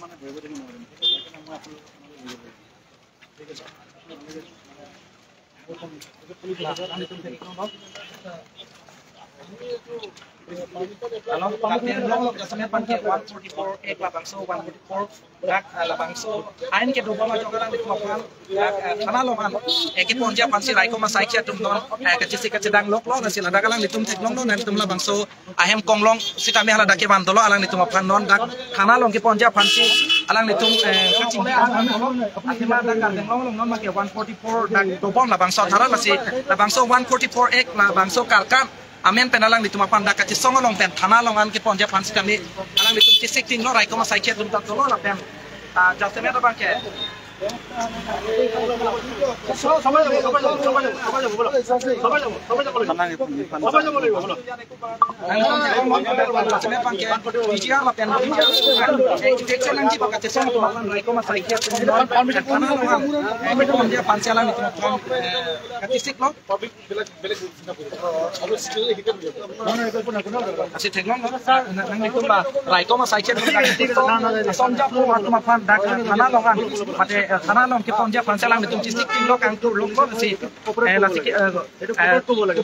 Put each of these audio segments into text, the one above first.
মানে ধৰিব দিব নোৱাৰিম। সেইকাৰণে মই আপোনালোকক ঠিক আছে। Along long jasame pan ke 144 ek la bangso 144 dak la bangso ain ke doba ma jogalang ni tuma dak thana longan eke ponja pansi raiko ma saikia tum don ke chisi ke chedang lok lo nasi ladagalang ni tum thek long non tum la bangso ahem konglong sitame hala dake bandolo alang ni tuma phan non dak thana long ke ponja pansi alang ni tum kaching athima dak kardeng long long non ma ke 144 dak dobom la bangso thara lasi la bangso 144 ek la bangso karkan amen penalang di tuma panda kaci songolong pen thana longan ke ponja pansi kami alang di tum kisik ting lo rai koma sai tum tak tolo la pen jaseme ta bangke jaseme bangke DGR la pen DGR lang ji bakace song tuma pan rai koma sai thana longan ke ponja pansi alang di tuma pan kacisik lo public belek belek asi thenglong nang ni tum ba rai koma sai sonja pu tuma pan dak thana longan mate thana long ke ponja pansi alang di tum kisik ting lo kang tu long lo si la si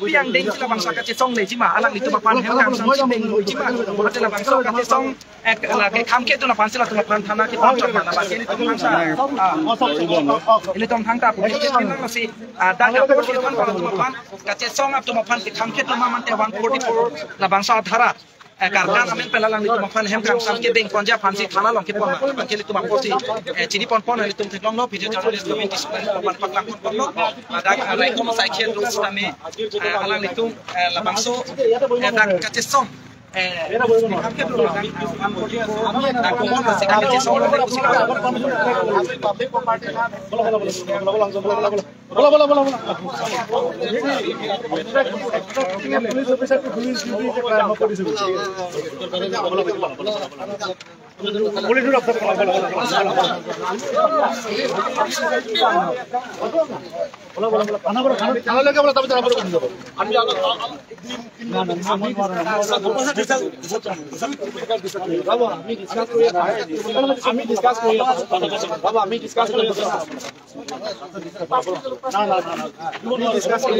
piang ding la bangsa ka song le jima alang ni tuma pan hem kang sang ding loi jima mate la bangsa ka song la ke kham ke tu na pansi la tuma pan thana ke pan chot na ba ke ni tum thangsa ini tum thangta pu ke tin la si dak ka ke pan tuma pan ka song ap tuma pan ke kham ke tuma mante 144 la bangsa dhara karkan amen pelalang ni tuma phan hem kang sam ke beng ponja phansi thana long ke pon ma ke tuma posi chini pon pon ni tum thek long lo video journalist community pan paklang pon lo dak rai kom sai khe rum stame alang ni tum la bangso dak ka che song kham ke tum dak komon la ka che song lo public property বলা বলা বলা বলা police officer police duty কৰিছে police বলা বলা বলা থানা বলা থানা লাগে বলা তবে থানা বলা আমি আমি ডিসকাস করি বাবা আমি ডিসকাস করি না না না না ডিসকাস করি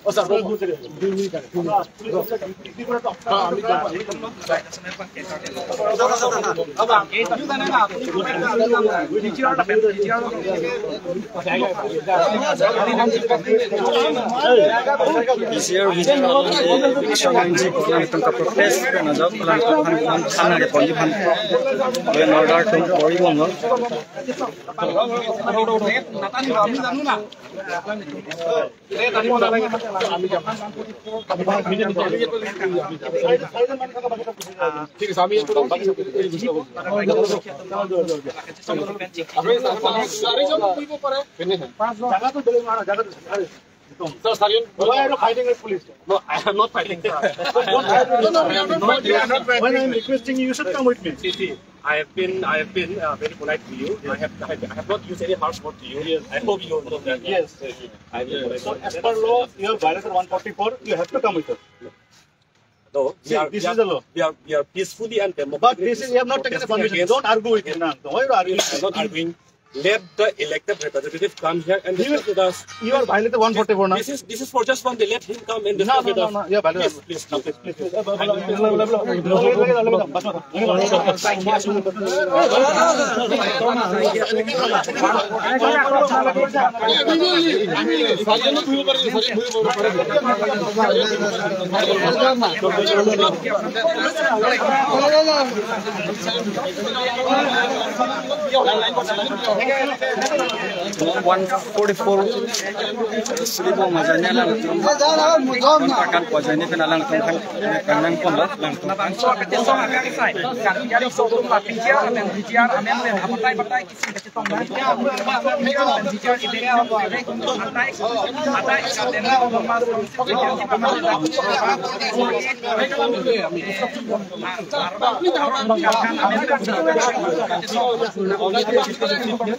ও স্যার ঠিক আছে আমি Sir, why are you fighting with police? No, I am not fighting. No, when I am requesting you, you should come with me. See, I have been very polite to you. I have not used any harsh word to you. Yes. I hope you know that. Yes. I have been polite. So as per law, you have violated 144. You have to come with us. No, see, this is the law. We are peacefully and democratically. But this is, you have not taken the permission. Don't argue with me. Why are you arguing? I am not arguing. Let the elected representative come here and discuss with us. You are violated 144 now. This is for just one day. Let him come and discuss with us. No, you are violated. Please, please, please. 144 seribu mazanya lang tum kan pojani pena lang tum kan kanang pon la lang tum bangso ke song akang sai kan yari so tum la PGR amen PGR amen len apatai patai kisi ke song na PGR ide atai atai den la mas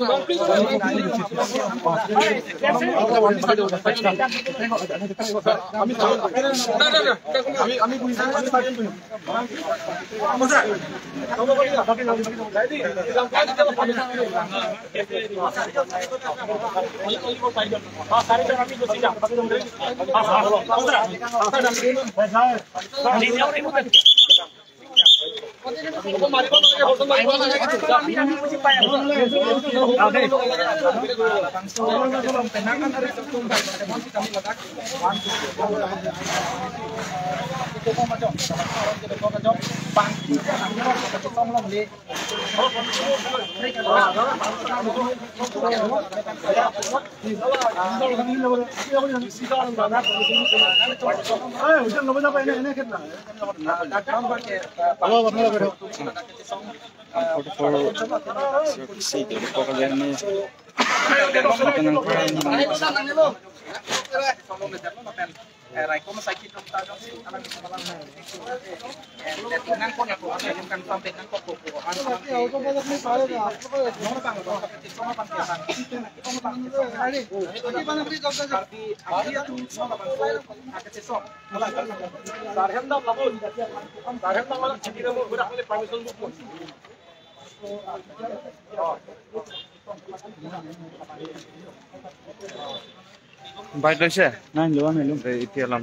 bike লৈছে নাই লোৱা নাই এতিয়া লাম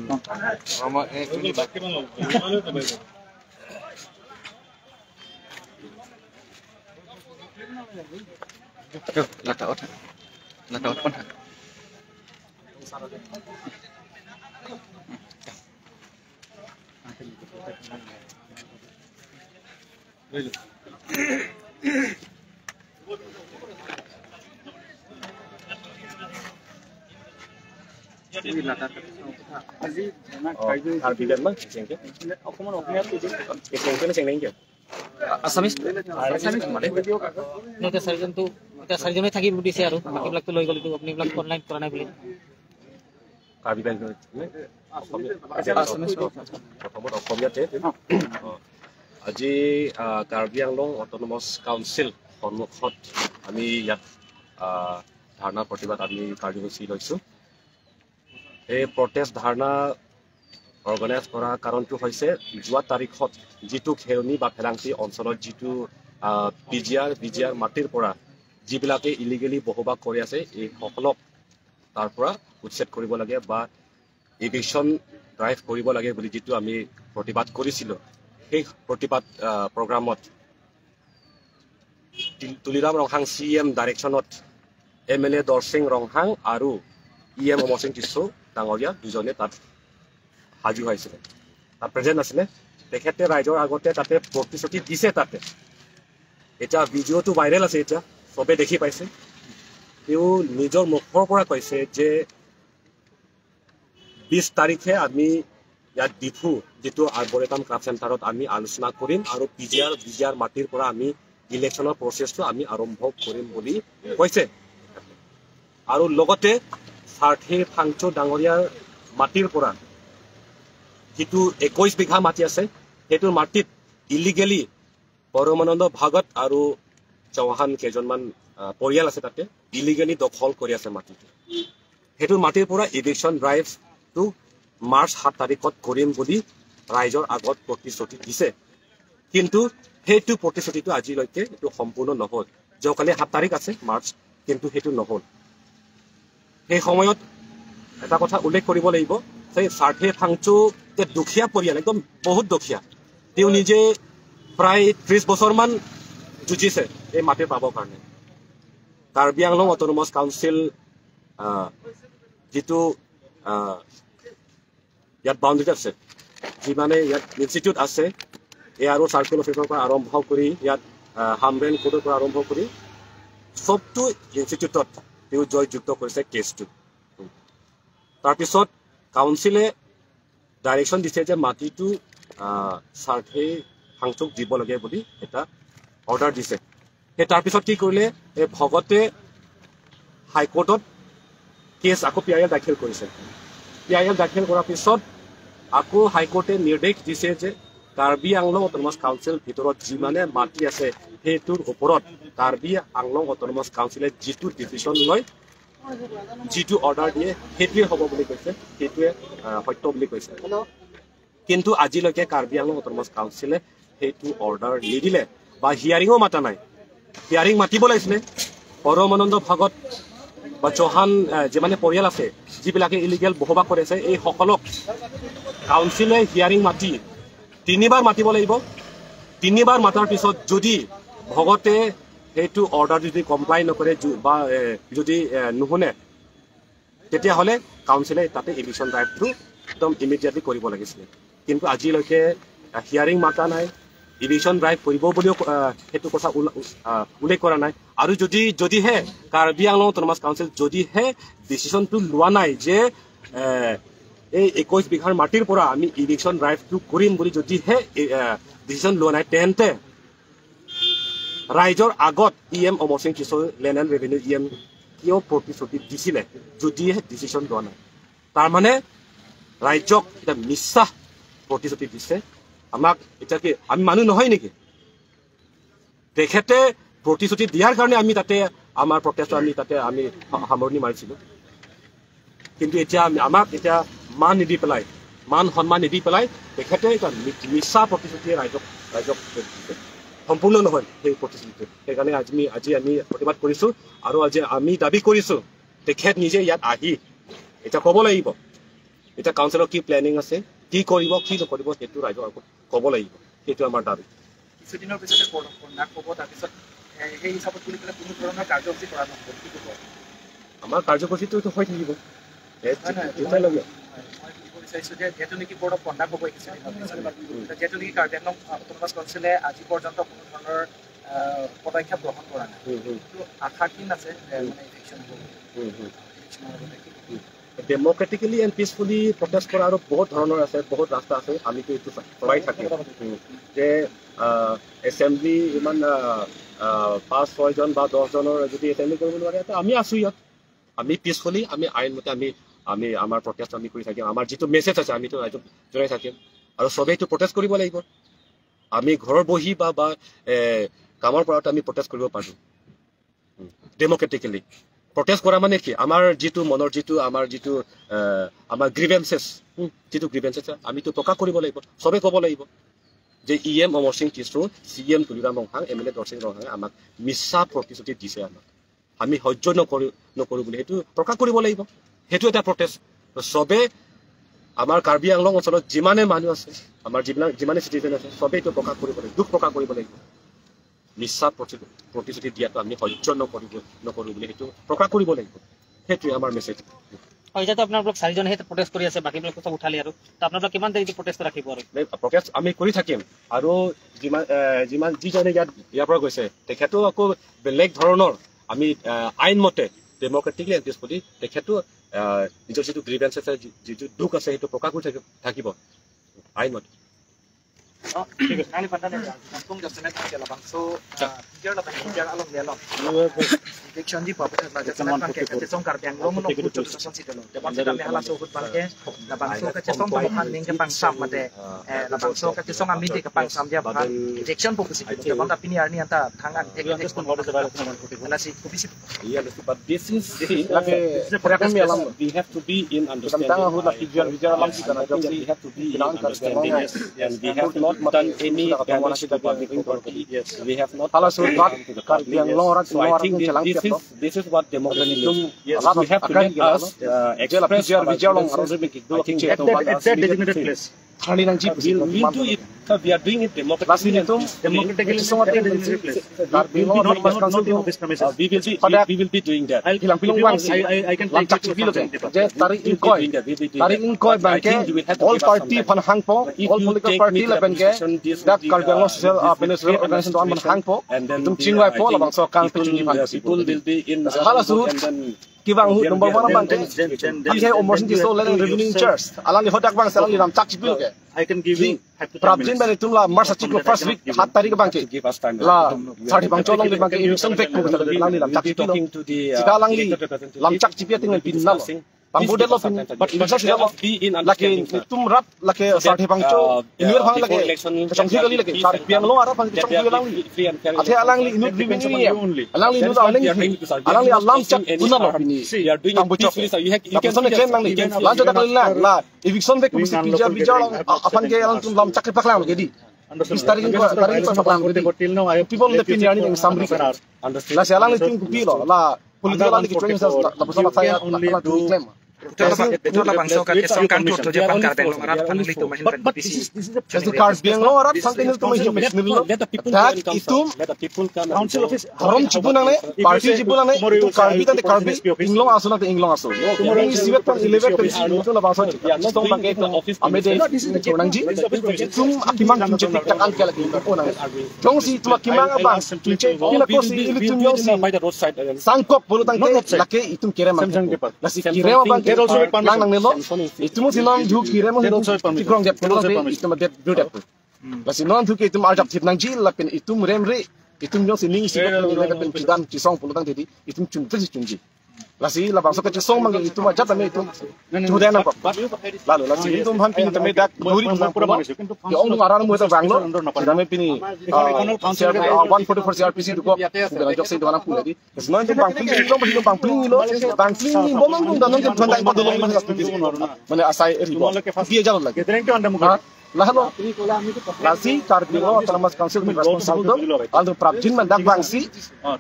চাৰিজনে থাকিব দিছে আৰু বাকীবিলাকতো লৈ গ'ল, আপুনি এইবিলাক অনলাইন কৰা নাই বুলি। প্ৰথমত অসমীয়াতে আজি কাৰ্বি আংলং অট'নমাছ কাউন্সিল সন্মুখত আমি ইয়াত ধৰ্ণা প্ৰতিবাদ আমি কাৰ্যসূচী লৈছোঁ। এই প্ৰটেষ্ট ধৰ্ণা অৰ্গেনাইজ কৰা কাৰণটো হৈছে যোৱা তাৰিখত যিটো খেৰণি বা ফেলাংচি অঞ্চলত যিটো পি জি আৰ মাটিৰ পৰা যিবিলাকে ইলিগেলি বসবাস কৰি আছে এইসকলক তাৰ পৰা উচ্ছেদ কৰিব লাগে বা ইভিকশ্যন ড্ৰাইভ কৰিব লাগে বুলি যিটো আমি প্ৰতিবাদ কৰিছিলোঁ, সেই প্ৰতিবাদ প্ৰগ্ৰামত তুলিৰাম ৰংহাং চি এম ডাইৰেকশ্যনত M L A Dorsing Ronghang আৰু E M Amar Singh tissue ডাঙৰীয়া দুজনে তাত সাজু হৈছিলে, তাত প্ৰেজেণ্ট আছিলে। তেখেতে ৰাইজৰ আগতে তাতে প্ৰতিশ্ৰুতি দিছে। তাতে এতিয়া ভিডিঅ'টো ভাইৰেল আছে, এতিয়া চবে দেখি পাইছে। তেওঁ নিজৰ মুখৰ পৰা কৈছে যে 20 তাৰিখে আমি ইয়াত ডিফু যিটো আৰ্বৰেটাম ক্ৰাফ্ট চেণ্টাৰত আমি আলোচনা কৰিম আৰু পি জি আৰ মাটিৰ পৰা আমি ইলেকশ্যনৰ প্ৰচেছটো আমি আৰম্ভ কৰিম বুলি কৈছে। আৰু লগতে সাৰ্থে ফাংচু ডাঙৰীয়াৰ মাটিৰ পৰা যিটো 21 বিঘা মাটি আছে, সেইটো মাটিত ইলিগেলি পৰমানন্দ ভাগত আৰু চৌহান কেইজনমান পৰিয়াল আছে, তাতে ইলিগেলি দখল কৰি আছে মাটিটো। সেইটো মাটিৰ পৰা ইভিকশ্যন ড্ৰাইভটো মাৰ্চ 7 তাৰিখত কৰিম বুলি ৰাইজৰ আগত প্ৰতিশ্ৰুতি দিছে, কিন্তু সেইটো প্ৰতিশ্ৰুতিটো আজিলৈকে এইটো সম্পূৰ্ণ নহ'ল। যোৱাকালি 7 তাৰিখ আছে মাৰ্চ, কিন্তু সেইটো নহ'ল। সেই সময়ত এটা কথা উল্লেখ কৰিব লাগিব, সেই সাৰ্থে ফাংচু যে দুখীয়া পৰিয়াল, একদম বহুত দুখীয়া, তেওঁ নিজে প্ৰায় 30 বছৰমান যুঁজিছে এই মাটি পাবৰ কাৰণে। কাৰ্বি আংলং অট'নমাছ কাউন্সিল যিটো ইয়াত বাউণ্ডেৰী আছে, যিমানে ইয়াত ইনষ্টিটিউট আছে, এ আৰ অ' চাৰ্কেল অফিচৰ পৰা আৰম্ভ কৰি ইয়াত হামৰেন কোৰ্টৰ পৰা আৰম্ভ কৰি চবটো ইনষ্টিটিউটত তেওঁ জয়যুক্ত কৰিছে কেছটো। তাৰপিছত কাউন্সিলে ডাইৰেকশ্যন দিছে যে মাটিটো সাৰ্থে ফাংচুক দিব লাগে বুলি এটা অৰ্ডাৰ দিছে। সেই তাৰপিছত কি কৰিলে, এই ভগতে হাইকোৰ্টত কেছ আকৌ পি I L দাখিল কৰিছে। পি I L দাখিল কৰাৰ পিছত আকৌ হাইকোৰ্টে নিৰ্দেশ দিছে যে কাৰ্বি আংলং অট'নমাছ কাউন্সিল ভিতৰত যিমানে মাটি আছে সেইটোৰ ওপৰত কাৰ্বি আংলং অট'নমাছ কাউন্সিলে যিটো ডিচিশ্যন লয়, যিটো অৰ্ডাৰ দিয়ে, সেইটোৱে হ'ব বুলি কৈছে, সেইটোৱে সত্য বুলি কৈছে। কিন্তু আজিলৈকে কাৰ্বি আংলং অট'নমাছ কাউন্সিলে সেইটো অৰ্ডাৰ নিদিলে বা হিয়াৰিঙো মাতা নাই। হিয়াৰিং মাতিব লাগিছিলে। পৰমানন্দ ভাগত বা চৌহান যিমানে পৰিয়াল আছে, যিবিলাকে ইলিগেল বসবাস কৰি আছে, এই সকলক কাউন্সিলে হিয়াৰিং মাতি তিনিবাৰ মাতিব লাগিব। তিনিবাৰ মাতাৰ পিছত যদি ভগতে সেইটো অৰ্ডাৰ যদি কমপ্লাই নকৰে বা যদি নুশুনে, তেতিয়াহ'লে কাউন্সিলে তাতে ইভিকশ্যন ড্ৰাইভটো একদম ইমিডিয়েটলি কৰিব লাগিছিলে। কিন্তু আজিলৈকে হিয়াৰিং মাতা নাই, ইভিকশ্যন ড্ৰাইভ কৰিব বুলিও সেইটো কথা উল্লেখ কৰা নাই। আৰু যদিহে কাৰ্বি আংলং অট'নমাছ কাউন্সিল যদিহে ডিচিশ্যনটো লোৱা নাই যে এই 21 বিঘাৰ মাটিৰ পৰা আমি ইভিকশ্যন ড্ৰাইভটো কৰিম বুলি, যদিহে ডিচিশ্যন লোৱা নাই, তেন্তে ৰাইজৰ আগত E M Amar Singh Kishor, land and revenue E M কিয় প্ৰতিশ্ৰুতি দিছিলে যদিহে ডিচিশ্যন লোৱা নাই? তাৰমানে ৰাইজক এটা মিছা প্ৰতিশ্ৰুতি দিছে। আমাক এতিয়া কি আমি মানুহ নহয় নেকি? তেখেতে প্ৰতিশ্ৰুতি দিয়াৰ কাৰণে আমি তাতে আমাৰ প্ৰটেষ্ট আমি তাতে আমি সামৰণি মাৰিছিলোঁ। কিন্তু এতিয়া আমাক এতিয়া মান নিদি পেলাই, মান সন্মান নিদি পেলাই তেখেতে এটা মিছা প্ৰতিশ্ৰুতিয়ে ৰাইজক দিছে। সম্পূৰ্ণ নহয় সেই প্ৰতিশ্ৰুতিটো। সেইকাৰণে আজি আমি প্ৰতিবাদ কৰিছোঁ আৰু আজি আমি দাবী কৰিছোঁ তেখেত নিজে ইয়াত আহি এতিয়া ক'ব লাগিব, এতিয়া কাউন্সিলৰ কি প্লেনিং আছে, কি কৰিব কি নকৰিব সেইটো ৰাইজৰ আগত ক'ব লাগিব। সেইটো আমাৰ দাবী। কিছুদিনৰ পিছতে কন্ডাক্ট হ'ব, তাৰপিছত সেই হিচাপত বুলি পেলাই কোনো ধৰণৰ কাৰ্যসূচী কৰা নহ'ব, কি ক'ব? আমাৰ কাৰ্যসূচীটো হৈ থাকিব। মই সুধিব বিচাৰিছোঁ যে যিহেতু নেকি বৰ্ড অফ কণ্ডাক্ট হ'ব কিছুদিনৰ পিছত, যিহেতু নেকি কাৰ্বি আংলং অট'নমাছ কাউন্সিলে আজি পৰ্যন্ত কোনো ধৰণৰ পদক্ষেপ গ্ৰহণ কৰা নাই, কিন্তু আশা কি আছে মানে ইভিকশ্যন হ'ব? ডেম'ক্ৰেটিকেলি এণ্ড পিচফুলি প্ৰটেষ্ট কৰা আৰু বহুত ধৰণৰ আছে, বহুত ৰাস্তা আছে। আমিতো এইটো চলাই থাকিম যে এছেম্বলি ইমান 5 6জন বা 10জনৰ যদি এছেম্বলি কৰিব নোৱাৰে, আমি আছোঁ ইয়াত, আমি পিচফুলি আমি আইনমতে আমি আমি আমাৰ প্ৰটেষ্ট আমি কৰি থাকিম। আমাৰ যিটো মেছেজ আছে আমিতো ৰাইজক জনাই থাকিম আৰু চবেইটো প্ৰটেষ্ট কৰিব লাগিব। আমি ঘৰৰ বহি বা কামৰ পৰাতো আমি প্ৰটেষ্ট কৰিব পাৰোঁ। ডেম'ক্ৰেটিকেলি প্ৰটেষ্ট কৰা মানে কি, আমাৰ যিটো মনৰ যিটো আমাৰ যিটো আমাৰ গ্ৰিভেঞ্চেছ, যিটো গ্ৰিভেঞ্চেছ আমিতো প্ৰকাশ কৰিব লাগিব। চবেই ক'ব লাগিব যে E M Amar Singh Kishore, C M Tuliram Ronghang, M L A Dorsing ৰংহাঙে আমাক মিছা প্ৰতিশ্ৰুতি দিছে, আমাক আমি সহ্য নকৰোঁ বুলি সেইটো প্ৰকাশ কৰিব লাগিব। সেইটো এটা প্ৰটেষ্ট। চবে আমাৰ কাৰ্বি আংলং অঞ্চলত যিমানে মানুহ আছে, আমাৰ যিবিলাক যিমানে চিটিজেন আছে, চবেই এইটো প্ৰকাশ কৰিব লাগিব, দুখ প্ৰকাশ কৰিব লাগিব। মিছা প্ৰতিশ্ৰুতি দিয়াটো আমি সহ্য নকৰোঁ বুলি সেইটো প্ৰকাশ কৰিব লাগিব। সেইটোৱে আমাৰ মেছেজ। এতিয়াতো আপোনালোক চাৰিজনহে প্ৰটেষ্ট কৰি আছে, বাকীবিলাক চব উঠালে আৰু আপোনালোক কিমান দেৰি প্ৰটেষ্ট ৰাখিব? আৰু প্ৰটেষ্ট আমি কৰি থাকিম। আৰু যিমান যিজনে ইয়াৰ পৰা গৈছে, তেখেতো আকৌ বেলেগ ধৰণৰ আমি আইনমতে ডেম'ক্ৰেটিকলি এণ্ড পিচফুলি তেখেতো নিজৰ যিটো গ্ৰিভেঞ্চ আছে, যিটো দুখ আছে, সেইটো প্ৰকাশ কৰি থাকিব আইনমতে। Nali pandan ya, kampung jasa net ang labang so biar labang biar along along. Eviction di pa la jasa net bangke ke song karbi ang long no pucho sa si dalo. Depan sa kami hala so hut bangke labang so ke song pang ning ke pang sam mate labang so ke song ami ke pang sam dia bang eviction po kusi depan tapi ni arni anta thangan tek tek ala si kubisi. Yeah, but this is we have to be in understanding. We have to be in understanding, and we have not done any damage to the public property. Yes, we have not done to the public. Yes. So I think this is what democracy means. Yes, we have to let us express our grievances. I think at that designated place. We'll do it. We are doing it democratically. Democratically, designated place. We will not, we will be doing that. I can take you to all party phan hangpo, all political party la benke that Karbi Anglong social organization don man hangpo tum chingwai po labang so kang pichuni phan people will be in hala su kibang hu number 1 bang ke omor sin so le revenue in charge alani hodak bang salani ram chak chipil ke I can give you 5 to 10 Prabjin bane tumla marsa chiklo first week 7 tarik bang ke give us time la 30 bang cholong bang ke eviction back ko lang ni lam chak chipil talking to the sida lang ni lam chak chipia ting pin na Bang budelo But eviction let us be in laki understanding, sir. tum rap laki So that, sarthi bangcho inuer phang before laki election, chongthi there gali be laki peace kar and piang calm, lo ara phang that chongthi there lang be li free and fair athe election. alang li inu That depends upon revenue you only. alang li That inu is what alang we are li doing to sir. We are alang li not alam causing chak any una lo harm. pini We are doing tang it bu chok peacefully, sir. You la can person see us, claim sir. lang li You can see lan us. cho tak la la eviction be Doing ku pija unlawful bija gathering, I have not afan said ke anything alang harsh tum to lam you. chak paklang ge di Understood. 20 tarik Against ko the tarik violation ko of paklang ge di 144 till now, I have people let le you pin sit yani for ning samri half an hour. Understood. la se alang li Understood. tum ku pi lo la Under political li training sa 144, la person you la can la only la do claim Betul lah bangsa kat with esong your kan permission. tu They je are pan only kar four, beng sir. arat They are pan only li tu four. mahin But pen but this PC is this is a just card biang lo arat sang This tin is tu mai council. him Let the people go dak and come, sir. itum Let the people come and council go. office. Dharam How Chibu নানে if you party say Chibu নানে tomorrow you ইটো will say I Karbi will তাতে report in Karbi SP office. ইংলং আছো না ইংলং আছো Tomorrow ing you will সিবেত report in 11 DC office. We are not, টো la bangsa sir, we are not song doing bangke in the office ame de premises. No, this is the gate. chonangji This is the office premises. tum akimang tumche tik takal ke lagi ko na Let arguing. jong si tuma I'll kimang I'll abang ask him to tumche go. kila We ko will si be, ili we will tum do yong it in si the, by the roadside. sangkop bolu tangke Not roadside. lake itum kerema Samsung Paper. lasi Samson kirema Singh bang There also with lang permission. nang nelo Samson is itumo sinom ju kirema There also with permission. tikrong dep There bolu also with tangke permission. itum dep du dep lasi non thu ke itum arjap thip nang ji lapin itum rem re itum yong si ning si le pen chidan chisong bolu tangke di itum chum chi chum ji lasi la bangsa ke chisong mang itum ajat ame itum chude na pa lalu lasi itum han pini tame dak duri মই পুৰা মানিছো কিন্তু ke ong aran mu ta banglo dame pini 144 CRPC duko bela jok sei doana pule di non tu bang pling long bang bang pling lo bang pling ni bomong dum danon ke thanda pa dolong man মানে asai ribo দিয়ে জানো লাগে গেদারিংটো under মুখ lahalo lasi karbi lo autonomous council responsible do aldo prabjin man dak bangsi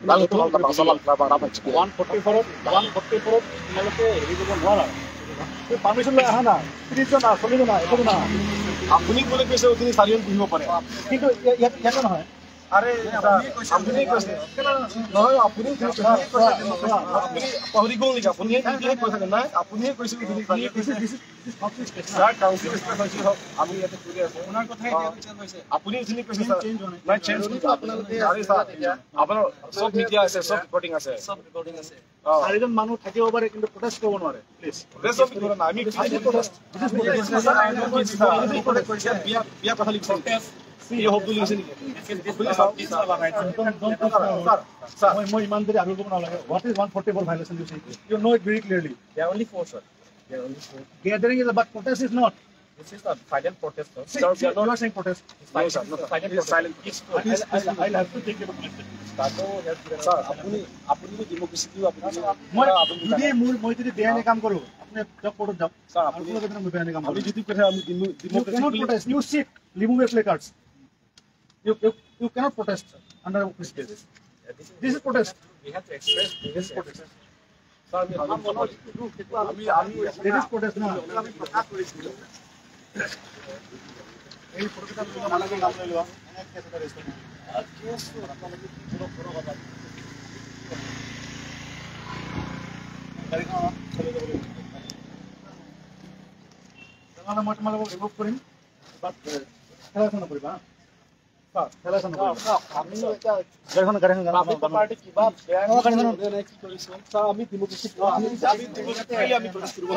lalu tu la bangsa lang bang rapan chiki 144 144 তোমালোকে হেৰি কৰিব নোৱাৰা। Permission লৈ আহা না, 30জন আহা, 40জন আহা, একো না। আপুনি বোলে কৈছে তিনি চাৰিজন পুহিব পাৰে কিন্তু ইয়াতে নহয়। আৰে আপুনি কৈছে নহয়, আপুনি আপুনি পাহৰি গ'ল নেকি? আপুনি কৈছে নাই, আপুনিয়ে কৈছে ছাৰ কাউন্সিল আমি ইয়াতে কৰি আছো। আপুনি এইখিনি কৈছে ছাৰ নাই চেঞ্জ। আৰে ছাৰ আপোনাৰ চব মিডিয়া আছে, চব ৰেকৰ্ডিং আছে, চাৰিজন মানুহ থাকিব পাৰে কিন্তু প্ৰটেষ্ট কৰিব নোৱাৰে। প্লিজ আমি বিয়া বিয়া কথা লিখিছে, মই ইমান দেৰি আগ্ৰহ কৰিব নালাগে। What is 144 violation you see? You know it very clearly. There are only four, sir. There are only four. Gathering is, but protest is not. This is a silent protest, sir. See, see, you are saying protest. No, sir. No, silent it is silent. I'll, I'll have to take you to police station. Sir, আপুনি আপুনি ডেমোক্ৰেচিটো আপুনি মই যদি মোৰ মই যদি বেআইনী কাম কৰো, আপুনি যাওক কোৰ্টত যাওক। Sir, আপুনি মই বেআইনী কাম আমি কৰো। যদি কথা আমি You cannot protest. You sit. Remove your placards. You cannot protest under this case. This is protest. We have to express. This is protest. Sir, আমি আমি This is protest না। এই ফটোকেইটা তুমি নালাগে নাম লৈ লোৱা। এনে কেছ এটা ৰেজিষ্টাৰ গাড়ীখন চলি যাব লাগিব। তেনেহ'লে মই তোমালোকক ৰিমুভ কৰিম, বাট খেলা এখন নকৰিবা। খেলা এখন নকৰিবা। আমি এতিয়া গাড়ীখন গাড়ীখন পাৰ্টি কিবা বেয়া গাড়ীখন ছাৰ আমি ডেমোক্ৰেসি আমি ডেমোক্ৰেটিকেলি আমি প্ৰটেষ্ট কৰিব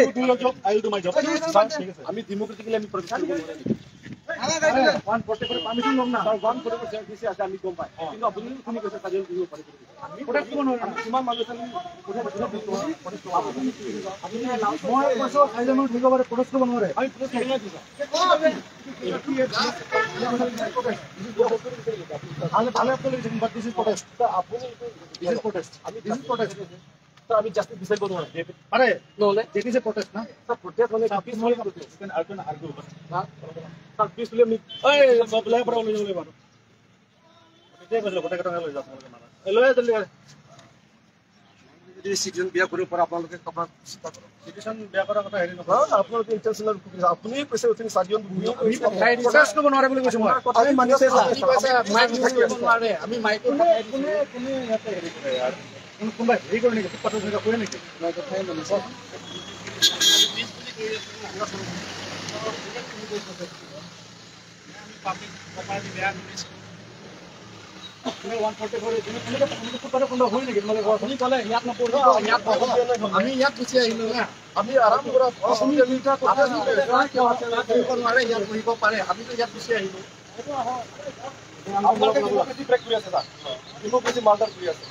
You do your job, I will do my job. ঠিক আছে। আমি ডেমোক্ৰেটিকেলি আমি প্ৰটেষ্ট কৰিব নোৱাৰিম। 144 পাৰ্মিশ্যন ল'ম না। ছাৰ 144 CRPC আছে আমি গম পাই, কিন্তু আপুনি শুনি কৈছে চাৰিজন পুহিব পাৰে। প্ৰটেষ্ট কৰিব নোৱাৰে। কিমান মানুহ আছে? মই কৈছো চাৰিজন মানুহ থাকিব পাৰে, প্ৰটেষ্ট কৰিব নোৱাৰে। আমি প্ৰটেষ্ট কৰিব দিছো। ভালে ভালে আপোনালোকে, but this is protest. আপুনি This is protest. This is protest. Sir আমি জাষ্টিছ বিচাৰিব নোৱাৰে। আৰে নহ'লে that is a protest না। ছাৰ প্ৰটেষ্ট মানে peacefully protest. You can argue and argue, but sir peacefully আমি এই ওলাই পৰা লৈ যাব লাগিব আৰু। তেতিয়াই কৈছিলো গোটেই কেইটা লৈ যাওক তোমালোকে মানুহ। এই লৈ আহ জলদি আহ। যদি চিটিজেন বিয়া কৰিব পাৰে আপোনালোকে আপোনাৰ চিন্তা কৰক। চিটিজেন বেয়া কৰাৰ কথা হেৰি নকৰো। নহয় আপোনালোকে ইণ্টেনশ্যনেল আপুনি কৈছে উঠি চাৰিজন প্ৰটেষ্ট কৰিব নোৱাৰে বুলি কৈছো মই। আমি মানিছে নোৱাৰে, আমি মাইকো কোনে কোনে কোনে ইয়াতে হেৰি কৰে ইয়াৰ? কোনোবাই হেৰি কৰে নেকি? ফুটপাথত এনেকুৱা কৰে নেকি? বেয়া কৰিছো। তুমি 144 তুমি এনেকে এনেকে ফুটপাথত কোনোবা হয় নেকি? তোমালোকে কোৱাচোন। আপুনি ক'লে ইয়াত নপঢ়িব, ইয়াত বহক, আমি ইয়াত গুচি আহিলো না। আমি আৰাম কৰা আপুনি বহিব নোৱাৰে, ইয়াত বহিব পাৰে, আমিতো ইয়াত গুচি আহিলো। আপোনালোকে ডেমোক্ৰেসি ব্ৰেক কৰি আছে ছাৰ, ডেমোক্ৰেসি মাৰ্ডাৰ কৰি আছে।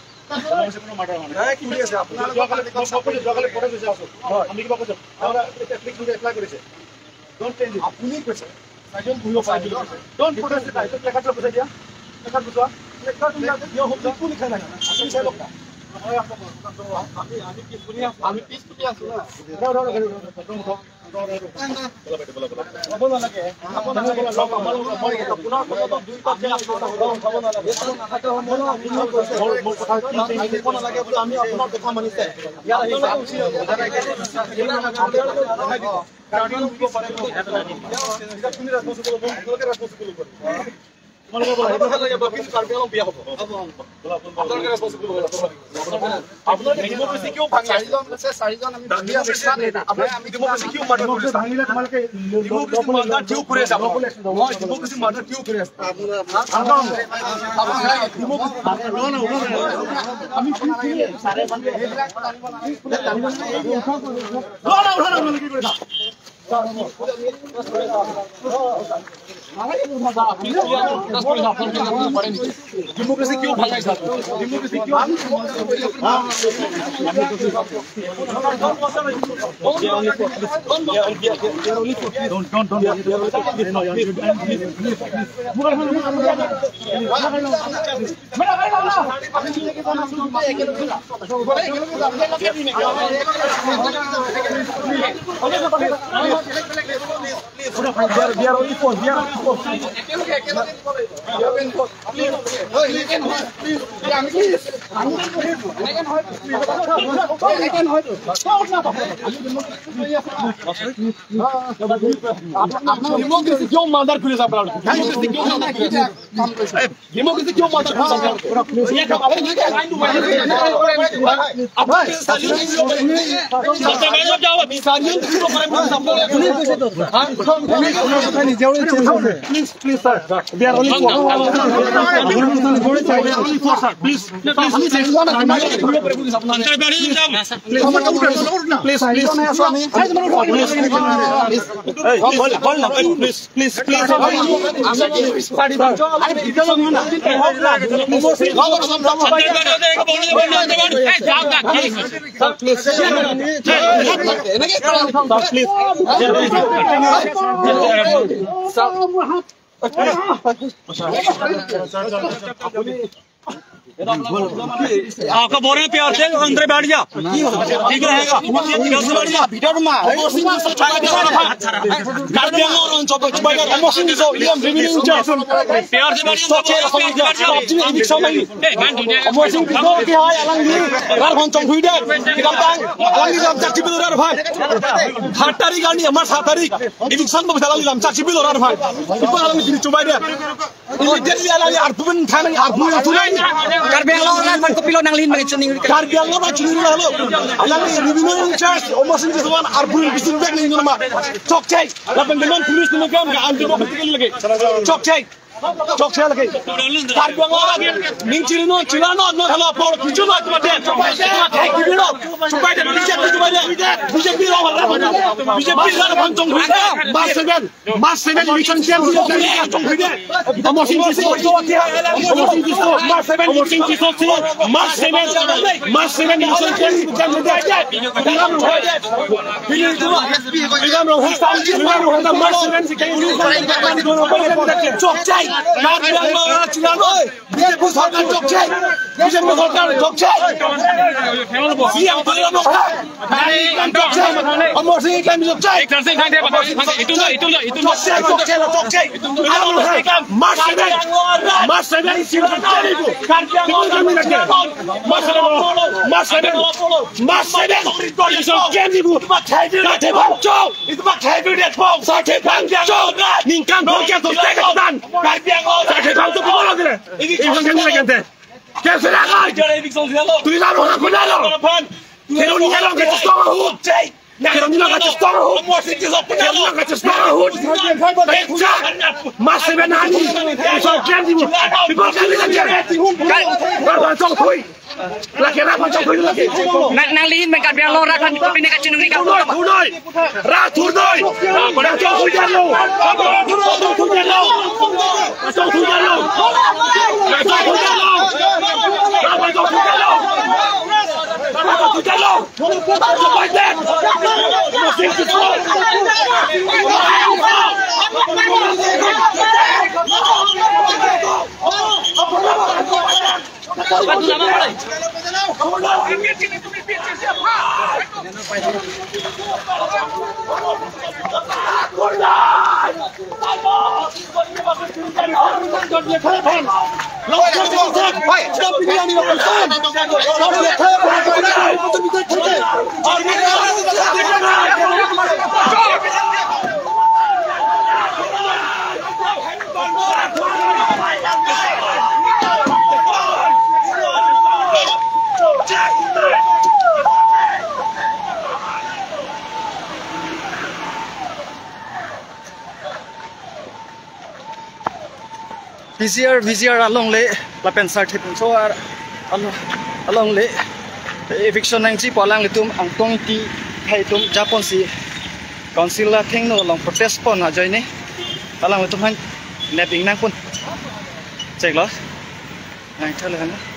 Please, sir. We are only four. Please, please, please, आपका बोल रहे प्यार से अंदर बैठ जा, ठीक रहेगा। Please. VGR along le lapen sar thipun so along le eviction nang chi palang le tum angtong ti thai tum Japan si council la theng no long protest pon ha join ni alang le tum han nap ing nang pun check lo nang thale han.